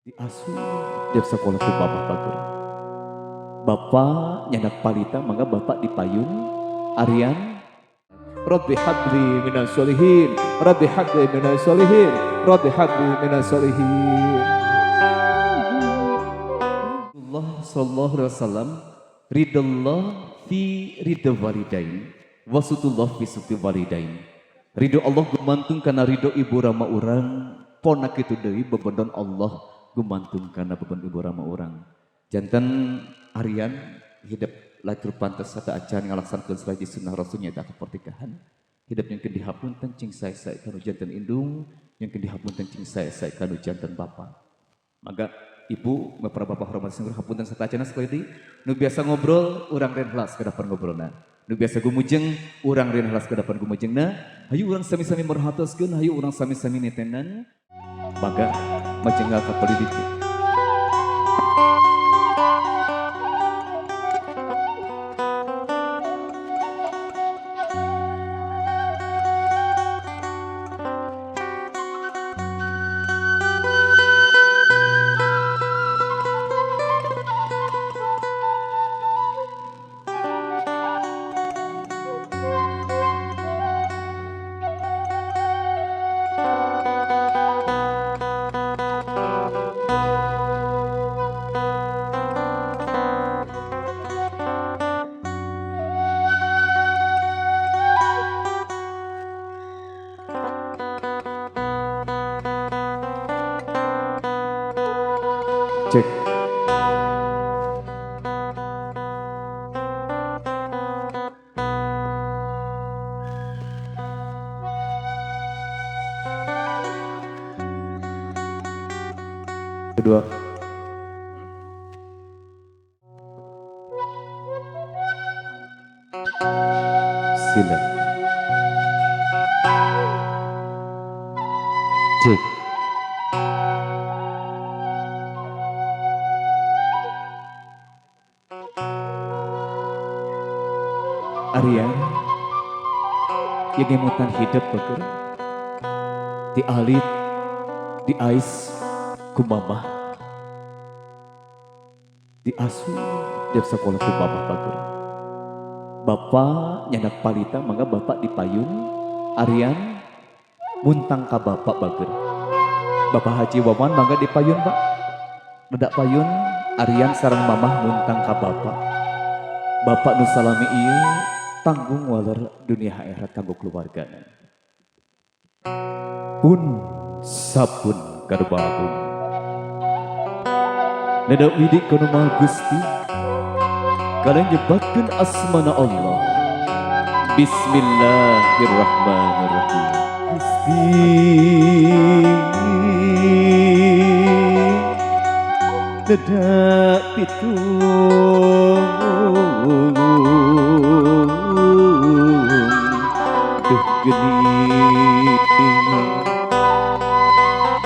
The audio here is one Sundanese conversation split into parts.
Diasuh di sekolah ku bapak bager. Bapak nyandak palita mangga bapak dipayun Aryan Rabbi habli minas sholihin, Rabbi habli minas sholihin, Rabbi habli minas sholihin. Allah sallallahu alaihi wasallam ridallah fi ridha walidain wasutullah fi suti walidain. Ridho Allah gumantung kana ridho ibu rama urang, ponak itu deui bebendon Allah gumantung kana bebendon ibu rama urang. Janten Aryan hidup lajur pantas sata acan ngalaksanakeun selaji sunnah rasulnya eta pertikahan. Hidup yang keun dihapunten cing sae-sae kanu janten indung, yang keun dihapunten cing sae-sae kanu janten bapa. Maka ibu para bapak hormat sungguh hapunten sata acana sekali deui, nu biasa ngobrol urang renhlas ke depan ngobrolna. Nu biasa gumujeng urang renhlas ke depan gumujengna. Hayu urang sami-sami merhatoskeun, hayu urang sami-sami nitenan. Maka majenggal ka paliditu. Cek. Kedua. Sila. Cek. Aryan yang ngemutan hidup bager di alit di ais ku mamah diasuh di sekolah ku bapak bager. Bapak nyandak palita mangga bapak dipayun Aryan muntang ka bapak bager. Bapak Haji Wawan mangga dipayun pak ledak payun Aryan sareng mamah muntang ka bapak. Bapak nu salami ieu tanggung waler dunia akhirat kanggo keluargana. Pun sabun karuba agung. Neda widik kono Maha Gusti kalian nyebatkeun asmana Allah. Bismillahirrahmanirrahim. Gusti neda pitung duh geni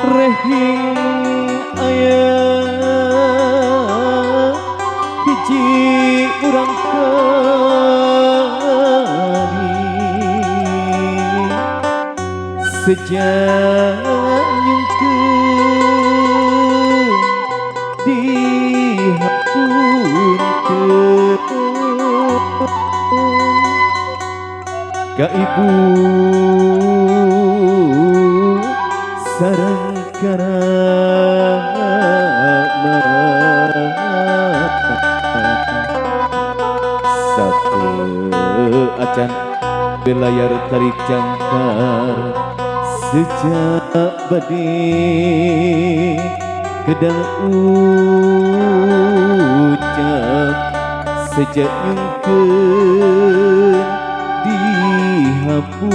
rehing aya hiji urang kami sejak nyungkeun dihapunten ka ibu sareng karama satu acan belayar tarik jangkar sejak bade kedang ucap sejak nyungkeun dihapunten.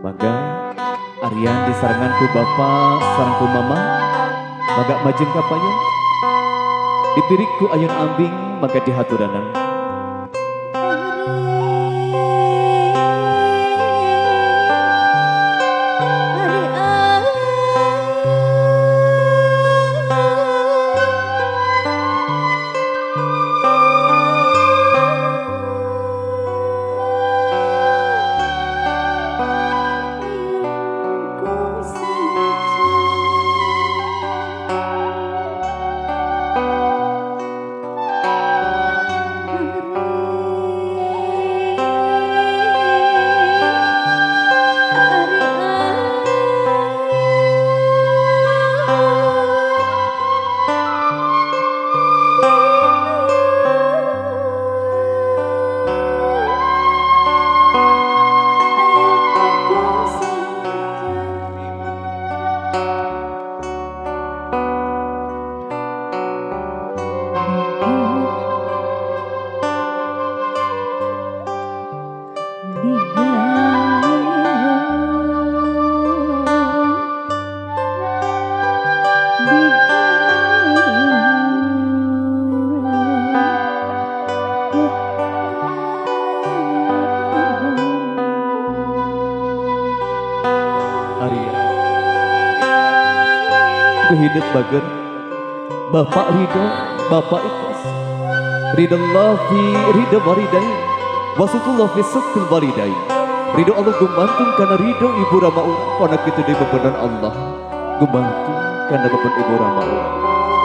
Maka Aryan disarengan ku bapak sareng ku mama maka majeng ka payun dipirik ku ayun ambing maka dihaturanan. Arya. Ku hidup bager. Bapak ridho, bapak ikhlas. Ridallah fi ridha walidain. Wasutullah fi suktil walidain. Ridho Allah gumantung karena ridho ibu rama urang. Pona kitu di bebenan Allah. Gumantung karena beben ibu rama urang.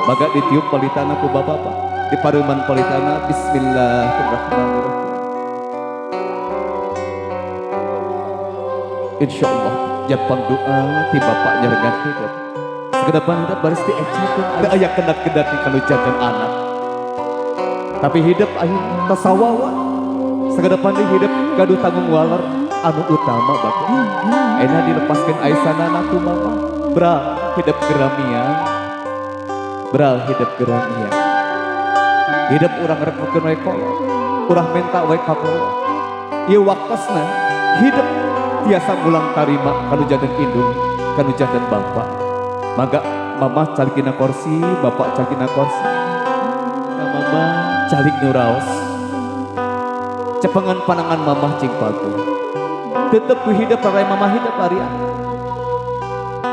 Maka ditiup palitana ku bapak pak. Di paruman palitana bismillahirrahmanirrahim. Insya Allah japang doa ti bapak nyarengan hidup. Sekedapan hidup baris diecakeun teu aya kendat-kendat kanu janten anak. Tapi hidup ayeuna tasawawa. Sekedapan deui hidup gaduh tanggung waler anu utama bapak. Ayeuna dilepaskeun aisanana ku mama. Bral hidup geramian. Bral hidup geramian. Hidup urang rek we kolot. Urang menta we ka kolot. Ieu waktosna hidup tiasa mulang tarima kanu janten indung, kanu janten bapak. Mangga mama calikina kursi, bapak calikina kursi. Ka mama calik nu raos. Cepengan panangan mamah cing patuh. Tetep ku hidup parai mamah hidup arian.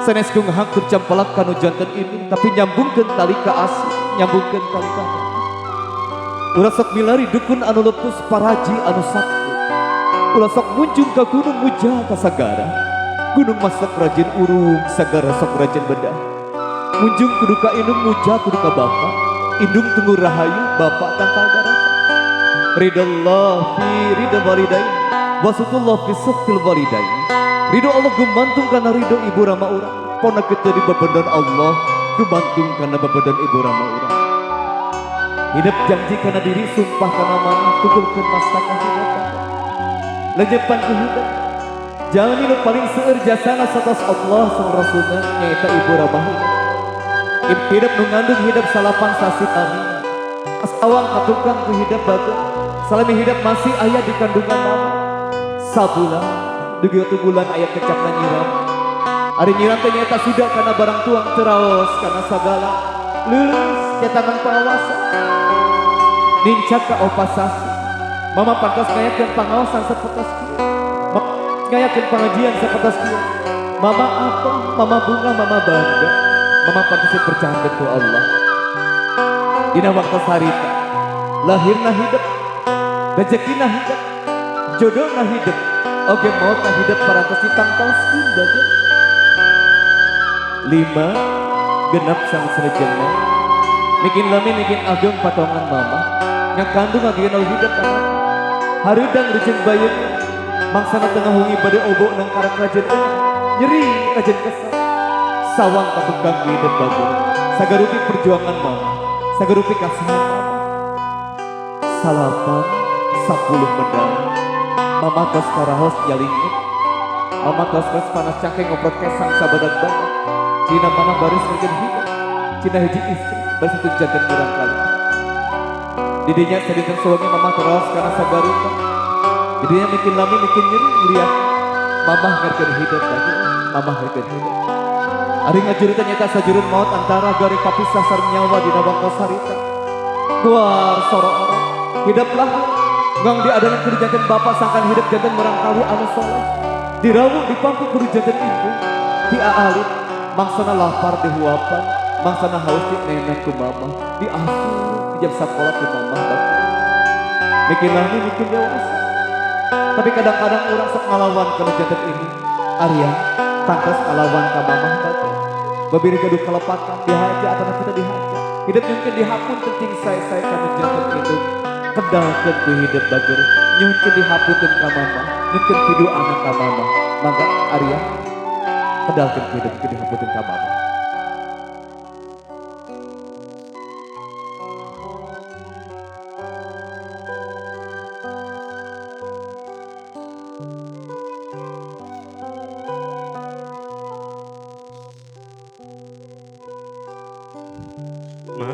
Sanes ku ngahangkur campelak kanu janten indung, tapi nyambungkeun tali ka asih, nyambungkeun tali ka bapak. Ulah sok milari dukun anu lepus paraji anu sakti. Ulah sok munjung ka gunung muja ka sagara. Gunung masak rajin urung, sagara sok rajin bedah. Munjung kudu ka indung muja kudu ka bapak. Indung tunggu rahayu, bapak tangkal baraka. Ridallah fi ridha walidain, wasutullah fi suktil walidain. Ridho Allah gumantung karena ridho ibu rama urang. Pona kita di bebendon Allah gumantung karena bebendon ibu rama urang. Hidup janji karena diri, sumpah karena mama, tukulkeun mastaka hidup. Lenyepan ku hidup. Jalmi nu paling seueur jasana satos Allah sang Rasulna nyaeta ibu rama hidup. Hidup nu ngandung hidup salapan sasi tami. Asawang katukang ku hidup bagus. Salami hidup masih aya di kandungan mama. Sabulan dugi otu bulan aya kecapna nyiram. Ari nyiram teh nyaeta sudah kana barang tuang teraos kana sagala. Leuleus ketangan pengawasan. Nincak ka opasasi. Mama pantas ngayakeun pangaosan sapertos kieu. Mama ngayakeun pengajian sapertos kieu. Mama apa? Mama bunga, mama bangga. Mama pantas dipercayakeun ku Allah. Dina waktu harita, lahirna hidup, rezekina hidup, jodohna hidup, oge mautna hidup parantos ditangtoskeun bae. 5 genep sang salajengna. Mikin lami mikin ageng patongan mama. Ngakandung ngageno hidup anak. Hareudang rejeng bayeun, mangsana tengah wengi bade obok nang karak rajen eungah. Nyeri rajen kesel. Sawang katukang hidup bagus. Sagarupi perjuangan mama, sagarupi kasihan mama. Salapan 10 medal. Mama tos karahos nyalingit. Mama tos tos panas cangkeng ngoprot kesang sabadag badak. Cina mama baris ngejen hidup. Cina hiji istri baris itu jantan murang kali. Didinya sadinten suwangi mama terus karena sagarupa. Didinya mikin lami mikin nyeri lihat mama ngerkeun hidup lagi. Mama ngerkeun hidup. Ari ngajurita nyata sajurun maut antara gari papisah sareng nyawa dina waktos harita. Keluar soro-oro. Hiduplah ngang diadakan kudu janten bapak sangkan hidup janten murang kali anu soleh. Dirawu dipangku kudu janten ibu. Ti aalit mangsana lapar dihuapan, mangsana haus di nenek ku mama, diasuh di jam sakola ku mama bapak. Mikin lami mikin dewasa. Tapi kadang-kadang orang sok ngalawan kalau janten ini. Arya pantas ngalawan ka mama bapak. Babiri gaduh kalepatan dihaja atau kita dihaja. Hidup mungkin dihapun penting saya kanu janten itu. Kendalkeun ku hidup bager. Nyungkeun dihapunten ka mama, nyungkeun pidu anak ka mama. Mangga Arya kendalkeun ku hidup dihapunten ka mama. Ma.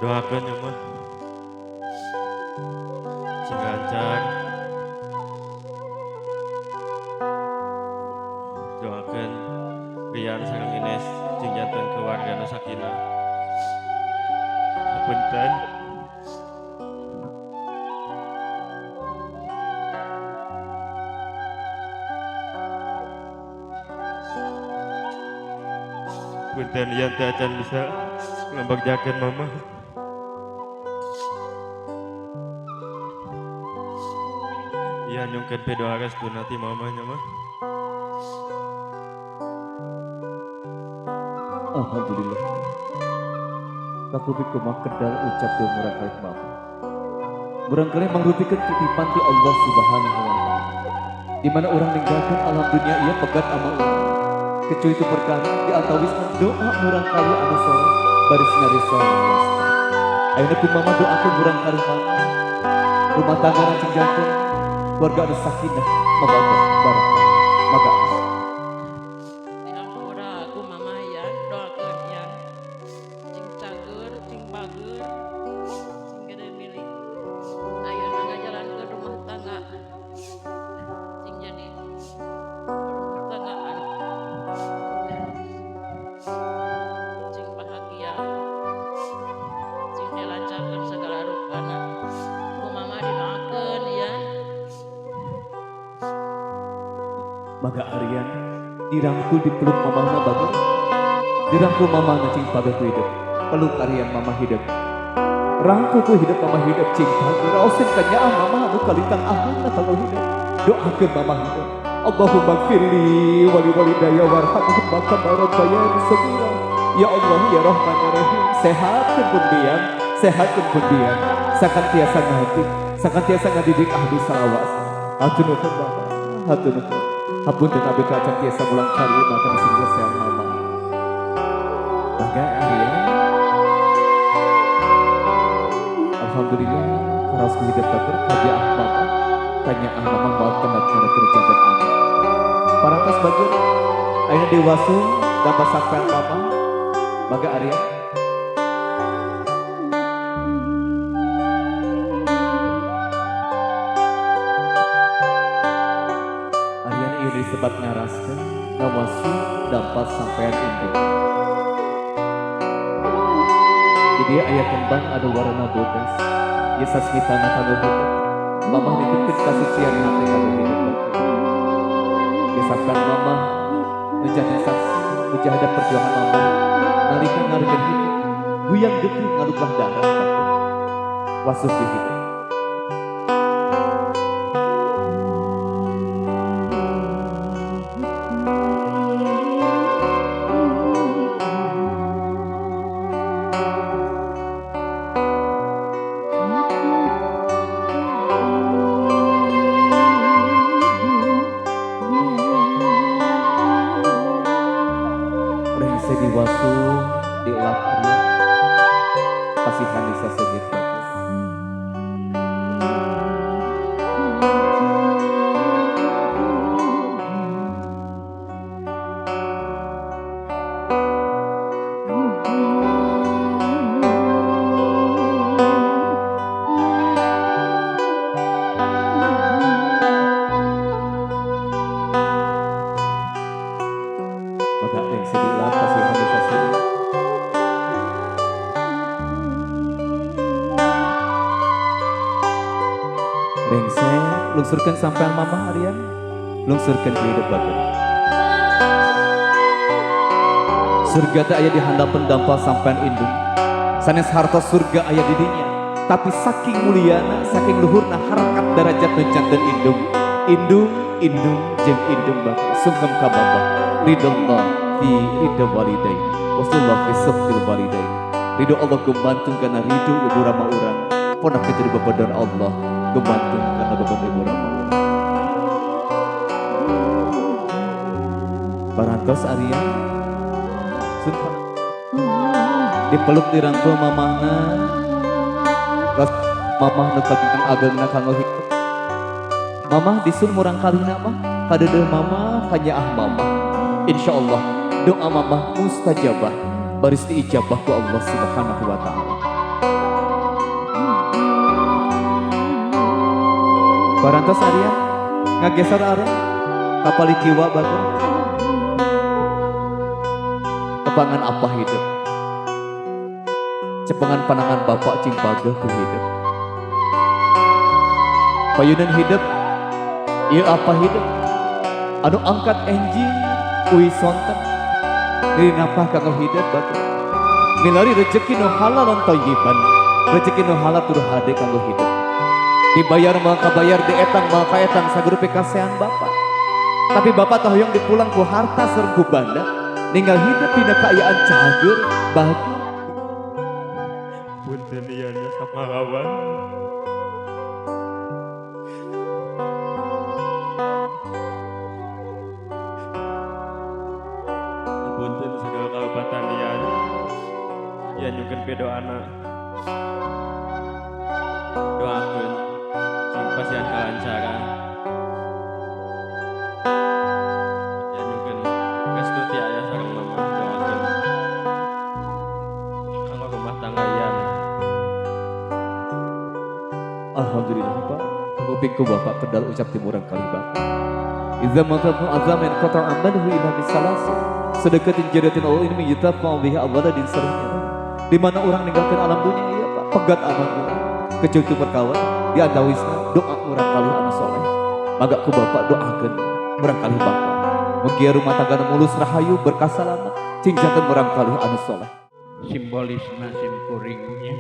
Doakan ya mah. Sing lancar. Punten. Punten Ian teh acan bisa ngabagjakeun mama. Ian nyungkeun pe doa restuna ti mamanya mah. Alhamdulillah. Kakupi kumaha kedal ucap teu murangkalih mama. Murangkalih mangrupikeun titipan ti Allah Subhanahu wa taala. Di mana urang ninggalkeun alam dunia ieu pegat ama urang. Kecuali itu perkara di antawis doa murangkalih anu soleh baris ngarisa. Ayeuna ku mama doakeun murangkalih mama. Rumah tangga cing janten, keluarga anu sakinah, mawaddah, barokah. Maka Dihampura ku mama ya, doakeun ya. Cing cager, cing bager, cing gede milik. Ayeuna ngajalankeun rumah tangga. Cing jadi rumah tangga anu cing bahagia. Cing dilancarkeun segala rupana. Ku mama didoakeun ya. Maka Aryan dirangkul dipeluk mamahna bager. Dirangkul mamahna cing pager ku hidup. Peluk Aryan mama hidup. Rangkul ku hidup mama hidup cing pager. Raoseun kanyaah mama anu kalintang ahana kanggo hidup. Doakeun mama hidup. Allahumma gfirli wali walidayya warhamhuma kama rabbayani shaghira. Ya Allah ya Rahman ya Rahim, sehatkeun pun biang, sehatkeun pun biang. Sakan tiasa ngahati, sakan tiasa ngadidik ahli salawas. Hatur nuhun Bapak, hatur nuhun. Hapunten abdi acan tiasa mulang kari maka disinggung mama. Bangga ya. Alhamdulillah karaos ku hidup bager kajaah mama. Kanyaah mama moal tenat kana kerja dan anak. Parantos bager ayeuna diwasu dapat sampean mama. Bangga Arya. Aryan ieu disebat ngaraskeun ngawasu dapat sampean indung. Di dieu aya kembang anu warna bodas. Ieu sasmitana kanggo hidup. Mamah nitipkeun kasucian hate kanggo hidup batur. Ieu sampean mamah nu janten saksi mujahadah perjuangan mamah nalika ngarukeun hidup. Guyang getih ngalupah darah batur. Wasuh di hidup. Rengse diwasu dielap Arya pasihan disa seungit batur. Maka rengse dielap pasihan disa seungit. Rengse lungsurkan sampean mama Aryan, lungsurkan ke hidup batur. Surga teh aya di handapeun dampal sampean indung. Sanes harta surga aya di dinya, tapi saking muliana, saking luhurna harkat darajat nu janten indung. Indung, indung jeung indung batur. Sungkem ka Bapa, ridallah fi ridha walidain, wasullah fi sufil walidain. Ridho Allah gumantung kana ridho ibu rama urang. Ponak jadi bebedan Allah gumantung kana beban ibu rama urang. Barantos Arya sun dipeluk dirangkul mamahna. Ros mamah nu kalintang agengna kanggo hidup. Mamah disun murangkalihna mah kadeudeuh mamah kanyaah mamah. Insyaallah doa mamah mustajabah baris diijabah ku Allah Subhanahu wa taala. Barantos Arya ngageser arah kapali kiwa batur. Tepangan apa hidup. Cepengan panangan bapak cing pageh ku hidup. Payunan hidup, ieu apa hidup? Anu angkat enjing, uih sonten. Diri napah kanggo hidup batur. Milari rezeki nu halal lan thayyiban. Rezeki nu halal tur hade kanggo hidup. Dibayar moal kabayar, dietang moal kaetang sagurupi kasehan bapak. Tapi bapak tah hoyong dipulang ku harta sareng ku banda, ninggal hidup dina kaayaan cager, bahagia. Punten ieu nya sok ngalawan. Punten segala kalepatan ieu. Ieu nyungkeun pidoana. Doakeun sing pasihan kalancaran. Ieu nyungkeun restu ti ayah sareng mama, doakeun kanggo rumah tangga ieu. Alhamdulillah Pak, kupingku Bapak kendal ucap timurang kali Bapak. Idza matatu azamin qata amaluhu ila bisalasi. Sedekatin jadatin Allah ini yutafa'u biha awaladin sarihnya. Di mana orang ninggalkan alam dunia iya Pak, pegat amal urang. Kecil tu perkawan, di antawisna doa urang kali anu soleh. Mangga ku Bapak doakeun urang kali Bapak. Mugia rumah tangga nu mulus rahayu berkah salamat, cing janten urang kali anu soleh. Simbolisna simkuringnya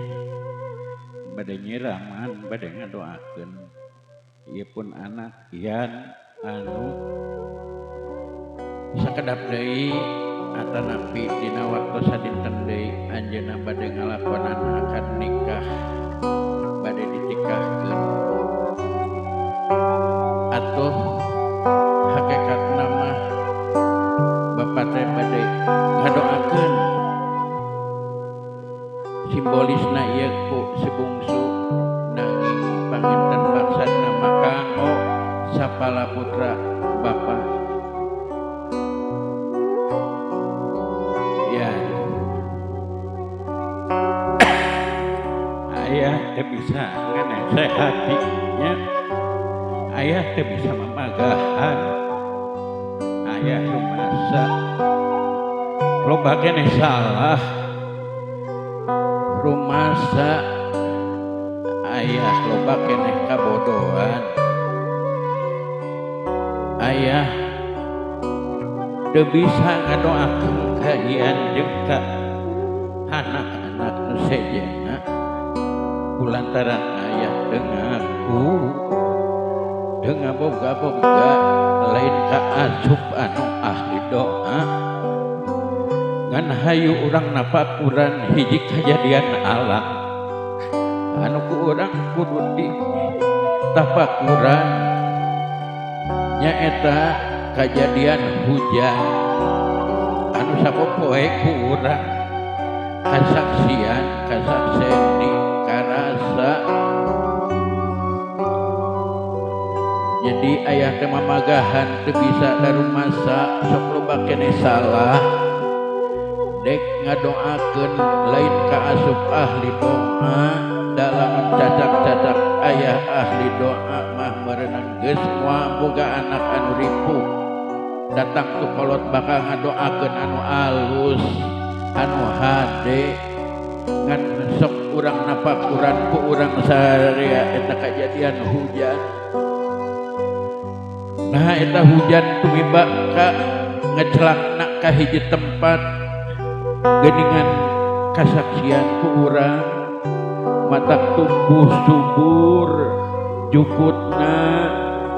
bade nyiraman, bade ngadoakeun. Ieu pun anak Ian anu sakedap deui atanapi dina waktu sadinten deui anjeunna bade ngalakonan akad nikah, bade ditikahkeun. Atuh hakikatna mah bapak teh bade ngadoakeun. Simbolisna ieu ku si bungsu nanging panginten maksudna mah kanggo sapala putra bapa. Ya. Ayah teh bisa nganasehatinya. Ayah teh bisa mamagahan. Ayah rumasa loba keneh salah. Rumasa ayah loba keneh kabodohan. Ayah teu bisa ngadoakeun ka Ian jeung ka anak-anak nu sejenna kulantaran ayah teu ngaku, teu ngaboga-boga lain ka asup anu ahli doa. Ngan hayu urang napakuran hiji kajadian alam anu ku urang kudu di tapakuran nyaeta kajadian hujan anu sapopoe ku urang kasaksian kasakseni karasa. Jadi ayah teh mamagahan teu bisa darumasa sok loba keneh salah dek ngadoakeun lain ka asup ahli doa dalam cacak-cacak ayah ahli doa mah merenang geus moal boga anak anu ripuh datang tu kolot bakal ngadoakeun anu alus anu hade ngan sok urang napakuran ku urang sarea eta kajadian hujan. Nah eta hujan tumiba ka ngecelakna ka hiji tempat geuningan kasaksian ku urang matak tumbuh subur jukutna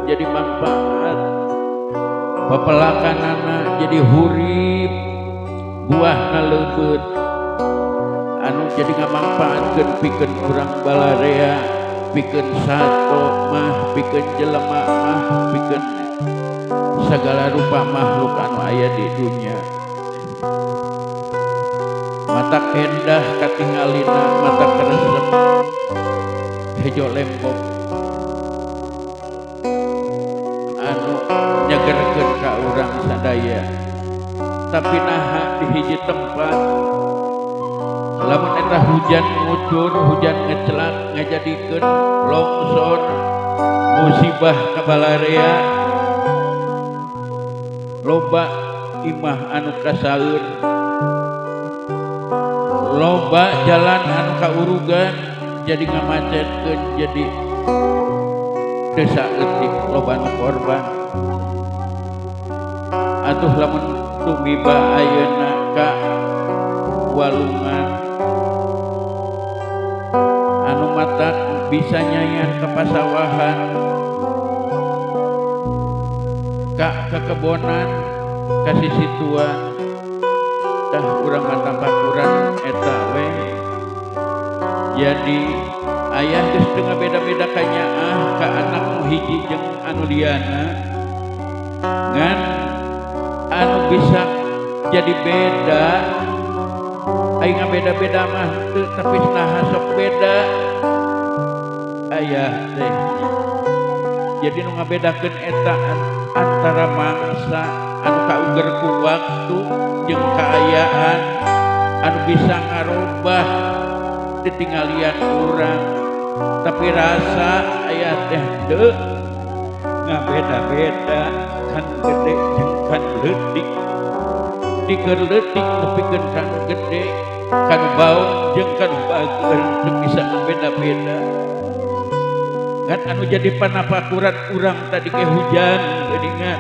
jadi manfaat pepelakanana jadi hurip buahna leubeut anu jadi ngamanfaatkeun pikeun urang balarea pikeun sato mah pikeun jelema mah pikeun segala rupa makhluk anu aya di dunia. Matak endah katingalina matak resep hejo lembok anu nyegerkeun ka urang sadaya. Tapi naha di hiji tempat lamun eta hujan ngucur, hujan ngecelak ngajadikeun longsor musibah ka balarea loba imah anu kasaeur Loba jalan anu kaurugan jadi ngamacetkeun, jadi teu saeutik loba nu korban. Atuh lamun tumiba ayeuna ka walungan anu matak bisa nyayan ka pasawahan, ka kekebonan, ka sisituan, tah urang mah tampakuran eta we. Jadi ayah geus teu ngabeda-beda ka nyaah ka anak nu hiji jeung anu liana, ngan anu bisa jadi beda aing ngabeda-beda mah teu, tapi naha sok beda ayah teh. Jadi nu ngabedakeun eta antara mangsa anu kauger ku waktu jeung kaayaan anu bisa ngarobah ditinggalian urang, tapi rasa ayah teh teu ngabeda-beda kan gede jeung kan leutik, dikeun leutik nepikeun kan gede, kan baong jeung kan bager teu bisa ngabeda-beda. Kan anu jadi panapakuran urang tadi ke hujan geuningan,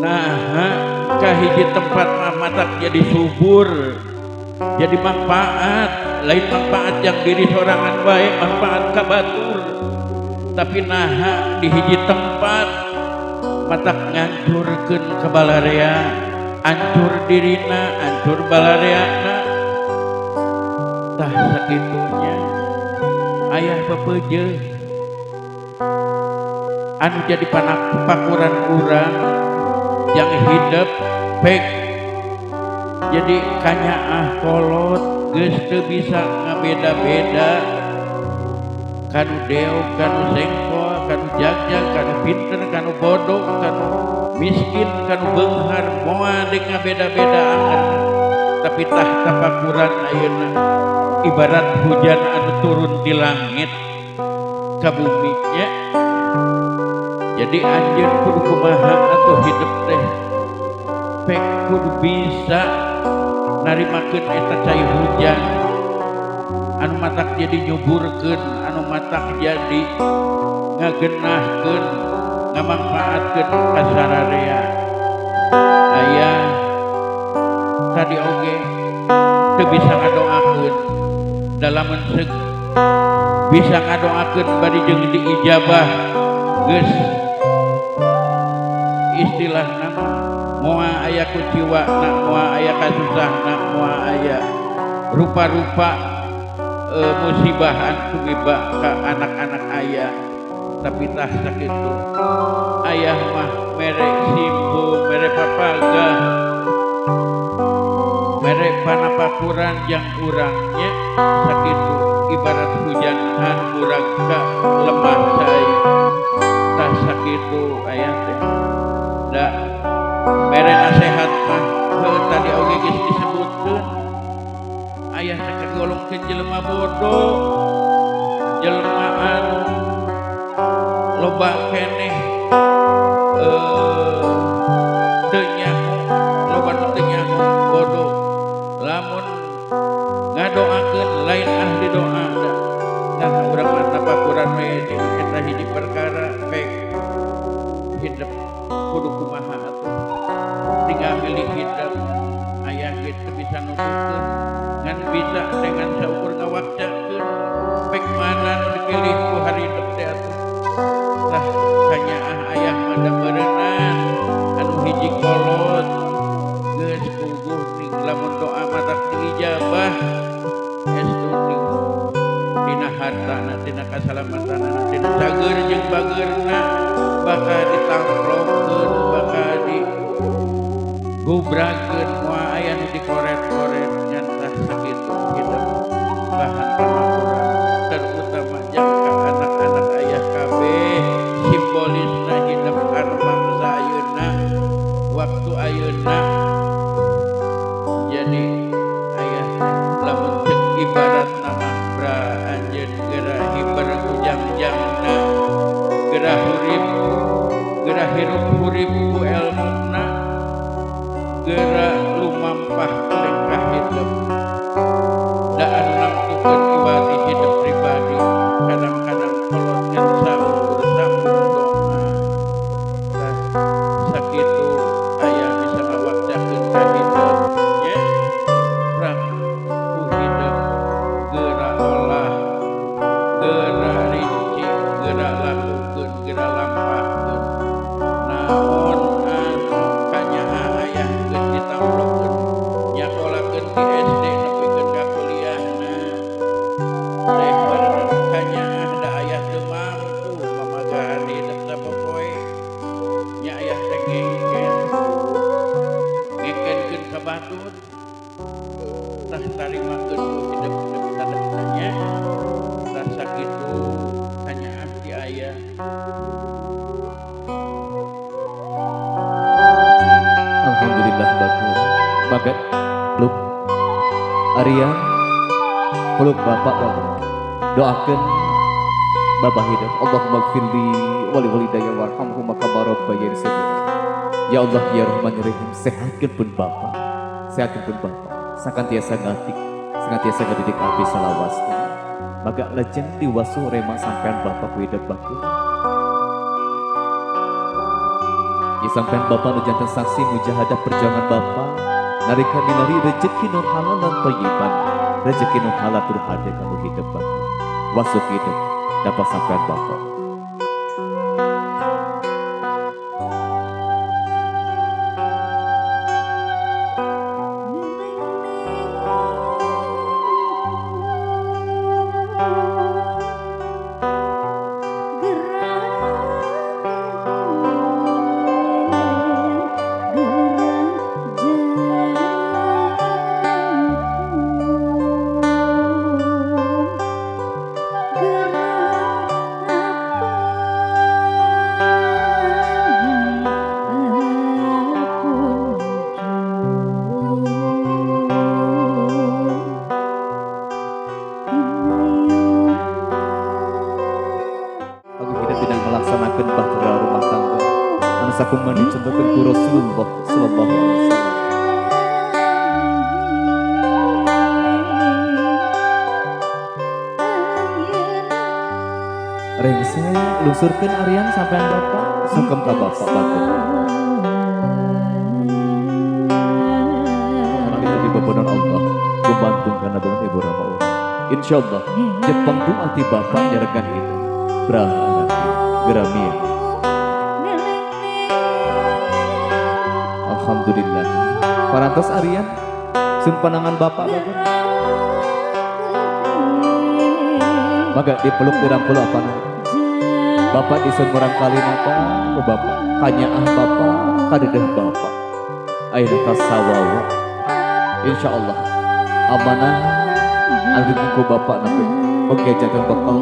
nah kahiji tempat mah matak jadi subur, jadi manfaat, lain manfaat yang diri sorangan bae, manfaat ka batur, tapi naha di hiji tempat matak ngancurkeun ka balarea, ancur dirina, ancur balareana. Tah sakitunya ayah pepeje anu jadi pakuran urang yang hidup pek jadi kanyaah kolot geus teu bisa ngabeda-beda kanu deog, kanu sengkol, kanu jagjag, kanu pinter, kanu bodoh, kanu miskin, kanu beunghar, moal deuk ngabeda-beda angan. Tapi tah tapakuran ayeuna ibarat hujan anu turun di langit ka bumi nya. Jadi anjeun kudu kumaha atuh hidup teh pek kudu bisa narimakeun eta cai hujan anu matak jadi nyuburkeun, anu matak jadi ngagenahkeun, ngamangpaatkeun ka sararea. Aya tadi oge teu bisa ngadoakeun dalamun seug bisa ngadoakeun bari jeung diijabah geus istilahna moal aya kuciwana, moal aya kasusahna, moal aya rupa-rupa musibah anu tumiba ka anak-anak ayah. Tapi tah sakitu ayah mah mere simbo, mere papagah, mere panapakuran yang urangnya sakitu ibarat hujan anu murag ka lemah cai. Tah sakitu ayah teh da mere nasehat mah heuh tadi oge geus disebutkeun ayah teh kagolongkeun jelema bodoh, jelema anu loba keneh teu nyaho, loba nu teu nyaho bodoh. Lamun ngadoakeun lain ahli doa da. Nah urang mah tapakuran we eta hiji perkara pek hidup kudu kumaha atuh tinggal milih hidup. Ayah ge teu bisa nuduhkeun ngan bisa dengan saukur ngawakcakeun pek mana nu dipilih ku haridep teh atuh. Tah kanyaah ayah mah da meureunnan anu hiji kolot geus puguh ning lamun doa matak diijabah estu ning dina hartana, dina kasalamatanana, dina cager jeung bageurna bakal ditangklongkeun, bakal digubrakeun, moal aya nu dikoret-koret nyantah sakitu hidup bahan pamakuran terutama jangka anak-anak ayah kabeh simbolisna hidup anu mangsa ayeuna waktu ayeuna. Jadi ayah lamun cek ibarat nama bra anjeun geura hiber ku jang-jangna, geura hurip, geura hirup hurip ku elmuna, geura segera lampahkeun. Naon anu kanyaah ayah geus ditamplokeun, nyakolakeun di SD nepikeun ka kuliahna. Teh bareng kanyaah da ayah teu mampu mamagahan hidup sapopoe. Nya ayah teh ngengken. Ngengkenkeun ka batur. Tah tarimakeun ku hidup nepi ka nya. Tah sakitu kanyaah ti ayah. Alhamdulillah bagus. Bagat peluk Arya, peluk bapak bapak. Doakan bapak hidup. Allahumma gfirli wali walidayya warhamhuma kama rabbayani shaghira. Ya Allah ya Rahman ya Rahim, sehatkeun pun bapak. Sehatkeun pun bapak. Sakantiasa ngatik, sakantiasa ngadidik abdi salawasna. Maka lajeng diwasu rema sampean bapak ku hidup bagus. Ya sampean bapak nu janten saksi mujahadah perjuangan bapak nalika milari rezeki nu halal lan thayyiban, rezeki nu halal tur hade kanu hidup bapak. Wasuk hidup dapat sampean bapak. Melaksanakan bahtera rumah tangga anu sakumaha dicontohkeun ku Rasulullah sallallahu alaihi wasallam. Rengse lungsurkeun Aryan sampean bapak sungkem ka bapak batur. Itu di bebenon Allah gumantung kana bangun ibu rama urang. Insyaallah jepang doa ti bapak nyaregan itu. Brah Geramia. Alhamdulillah. Parantos Aryan, sun panangan bapak bapak. Maka dipeluk dirangkul apa nih? Bapak disun murang kali napa? Oh bapak, kanyaah bapak, kadedeh bapak. Ayeuna kasawawa. Insyaallah amanah anu ku bapak napi. Oke janten bekal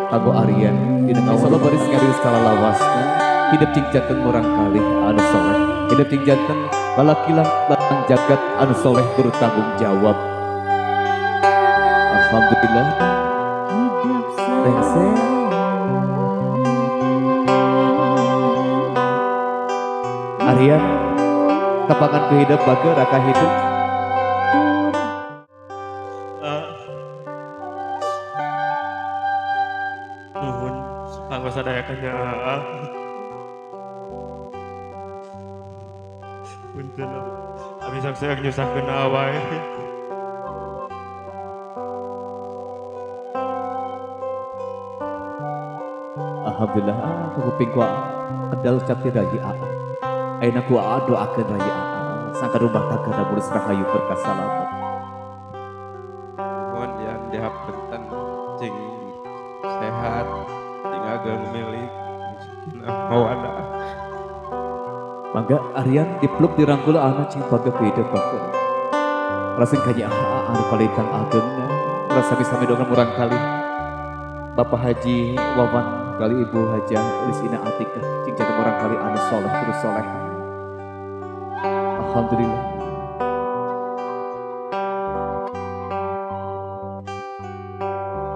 kanggo Aryan. Dina insyaallah baris ngarius kalalawasna hidup cing janten murang kalih anu soleh, hidup cing janten lalaki lan jagat anu soleh bertanggung jawab. Alhamdulillah. Rengse Aryan tepangan ke hidup baga raka hidup. Nuhun kanggo sadaya kanyaah. Punten abi sok-sok nyusahkeun wae. Alhamdulillah kuping ku kedal ucap ti rayi aa. Ayeuna ku aa doakeun rayi aa sangka rumah tangga da mulus rahayu berkah salamet. Mohon yang dihapunten cing sehat cing ageng milik sakinah mawadah. Mangga Aryan dipeluk dirangkul anak cing baga kehidup baga. Rasen kanya aa anu kalitang agengna rasa sami doakan murang kali Bapak Haji Wawan kali Ibu Hajah Lisina Atikah cing janten murang kali anu soleh terus soleh. Alhamdulillah.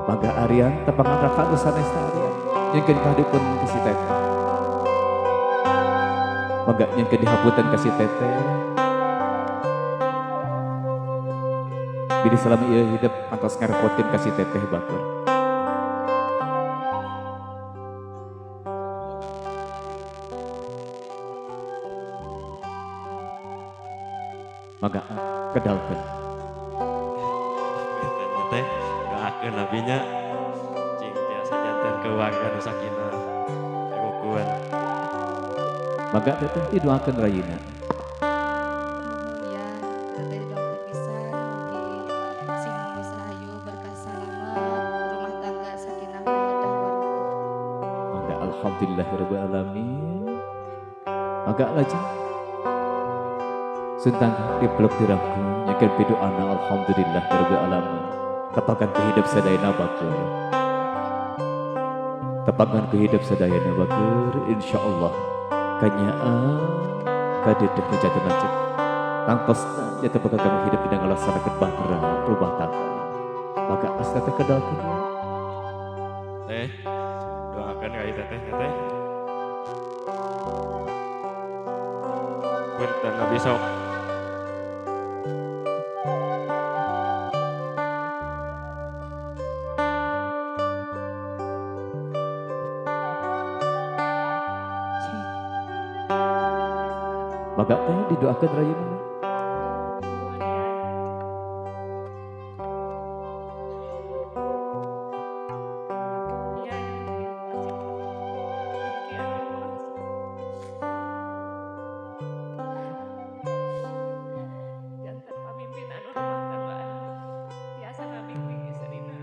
Mangga Aryan tepangan raka nu sanesna Aryan nyengkeun kahadeupeun ka si teteh. Mangga nyengkeun dihapunten ka si teteh. Bilih salami ieu hidup kantos ngarepotkeun ka si teteh batur. Mangga kedalkeun. Teh doakeun abinya cing tiasa janten keluarga nu sakinah. Mangga teteh didoakeun rayina. Nuhun ya, teteh didoakeun pisan mugi sing lulus rahayu berkah salamet, rumah tangga sakinah mawaddah warahmah. Mangga alhamdulillahirabbil alamin. Mangga lajeng Suntang dipeluk dirangkul nyakeun pidoana alhamdulillahirabbil alamin. Tepakan ke hidup sadayana batur. Tepakan ke hidup sadayana batur insyaallah kanyaa kadeudeung nu janten lanceuk. Tangtosna jatuh bakal kami hidup dina ngalaksanakeun bahtera rumah tangga. Maka asta teh kedalkeun. Teh, doakan ka ieu teteh nya teh. Punten abi sok. Maka teh didoakeun rayina. Nuhun ya. Iya, rezeki anu luas. Janten pamimpin anu rumah tangga anu tiasa ngabimbing istrina.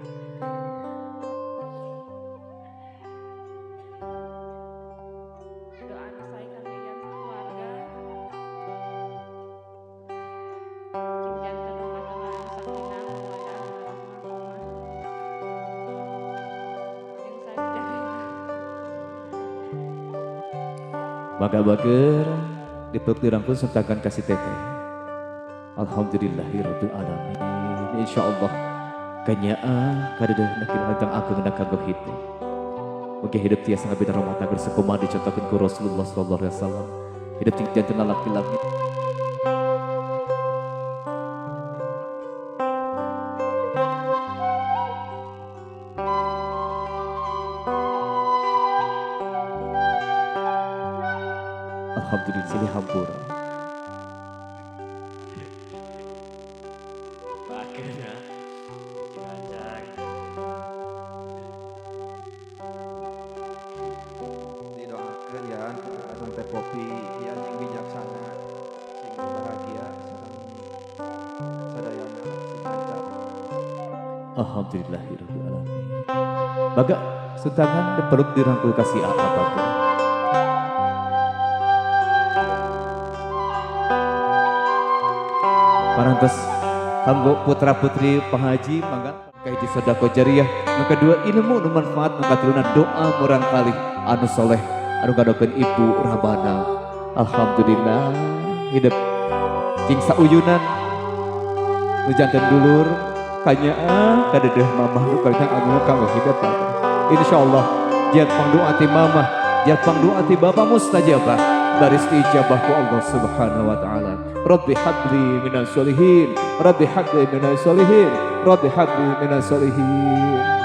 Doa anu sae kangge ieu sakeluarga. Cing janten rumah tangga anu sakinah mawaddah warahmah. Jeung sajagina. Maka bager dipeluk dirangkul sentakan kasih teteh. Alhamdulillahirabbil alamin. Insyaallah kanyaa kadeudeung na ageng na kanggo hidup. Mugi hidup tiasa ngabina rumah tangga sakumaha dicontohkeun ku Rasulullah sallallahu alaihi wasallam. Hidup ting janten laki-laki. Alhamdulillah silih hampura. Akhirnya diajak. Didoakeun ya sareng Teh Popi ya sing bijaksana, sing bahagia sareng sadayana sing lancar. Alhamdulillahirabbil alamin. Baga suntangan dipeluk dirangkul kasih apa baga. Parantos kanggo putra putri Pak Haji mangga kahiji sedekah jariah, nu kedua ilmu nu manfaat, nu katiluna doa murang kalih anu soleh anu ngadokeun ibu rabana. Alhamdulillah hidup cing sauyunan nu janten dulur kanyaa kadeudeung mamah nu kanyang anu kanggo hidup. Insyaallah jiat pangdoa ti mamah, jiat pangdoa ti bapak mustajabah, baris diijabah ku Allah Subhanahu wa taala. Rabbi habli minas solihin, Rabbi habli minas solihin, Rabbi habli minas solihin.